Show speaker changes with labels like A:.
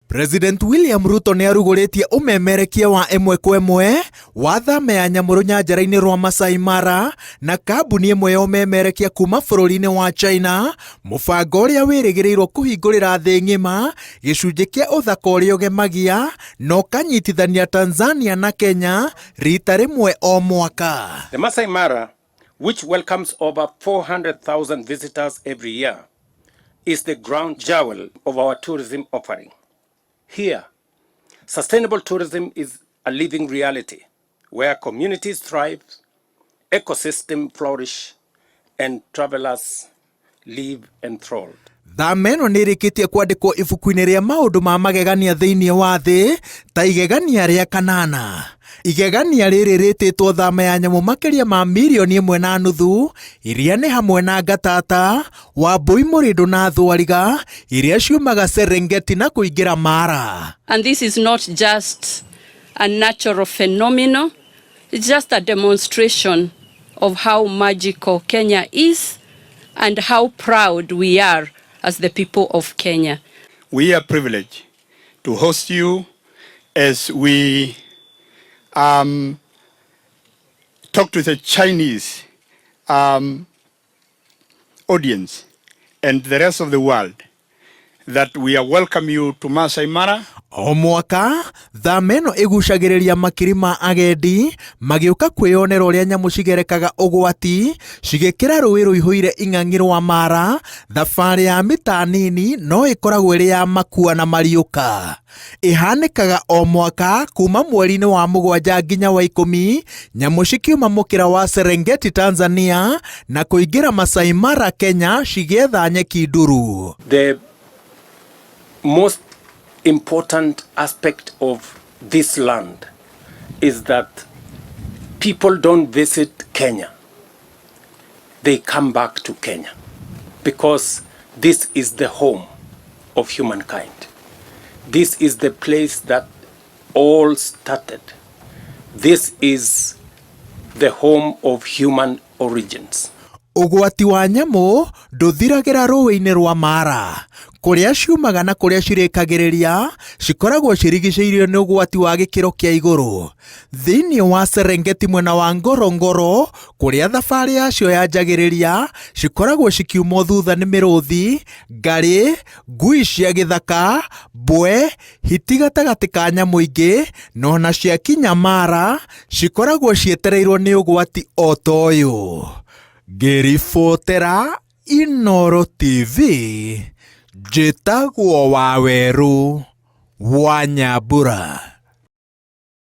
A: President William Ruto nĩ arugũrĩtie ũmemerekia wa ĩmwe kwa ĩmwe wa thama ya nyamũ rũnyanjara-inĩ rwa Masai Mara na kambuni ĩmwe ya ũmemerekia kuma bũrũri-inĩ wa China, mũbango ũrĩa wĩrĩgĩrĩirwo kũhingũrĩra thĩ ng'ima gĩcunjĩ kĩa ũthaka ũrĩa ũgemagia na ũkanyitithania Tanzania na Kenya rita rĩmwe o mwaka.
B: The Masai Mara, which welcomes over 400,000 visitors every year, is the ground jewel of our tourism offering. Here, sustainable tourism is a living reality where communities thrive, ecosystems flourish, and travelers live enthralled.
A: Thama ĩno nĩ ĩrĩkĩtie kwandĩkwo ibuku-inĩ rĩa maũndũ ma magegania thĩinĩ wa thĩ ta igegania rĩa kanana. Igegania rĩrĩ rĩtĩtwo thama ya nyamũ makĩria ma mirioni 1.5 iria nĩ hamwe na ngatata, wambũi mũrĩndũ na thwariga iria ciumaga Serengeti na kũingĩra Mara.
C: And this is not just a natural phenomenon, it's just a demonstration of how magical Kenya is and how proud we are as the people of Kenya.
D: We are privileged to host you as we talk to the Chinese audience and the rest of the world that we are welcome you to Masai Mara.
A: O mwaka thama ĩno ĩgucagĩrĩria makiri ma agendi magĩũka kwĩyonera ũrĩa nyamũ cigerekaga ũgwati cigĩkĩra rũĩ rũihũire ing'ang'i rwa Mara. Thabarĩ ya mita nini no ĩkoragwo ĩrĩ ya makua na mariũka. Ĩhanĩkaga o mwaka kuma mweri-inĩ wa 7 nginya wa 10, nyamũ cikiuma mũkĩra wa Serengeti Tanzania na kũingĩra Masai Mara Kenya cigĩetha nyeki nduru.
B: The most important aspect of this land is that people don't visit Kenya. They come back to Kenya because this is the home of humankind. This is the place that all started. This is the home of human origins.
A: Ũgwati wa nyamũ ndũthiragĩra rũĩ-inĩ rwa Mara. Kũrĩa ciumaga na kũrĩa cirĩkagĩrĩria cikoragwo cirigicĩirio nĩ ũgwati wa gĩkĩro kĩa igũrũ. Thĩinĩ wa Serengeti mwena wa Ngorongoro kũrĩa thabarĩ yacio yanjagĩrĩria cikoragwo cikiumwo thutha nĩ mĩrũthi, ngarĩ, ngui cia gĩthaka, mbwe, hiti gatagatĩ ka nyamũ ingĩ, na ona ciakinya Mara cikoragwo cietereirwo nĩ ũgwati o ta ũyũ. Ngĩribotera Inooro TV njĩtagwo Wawerũ wa Nyambura.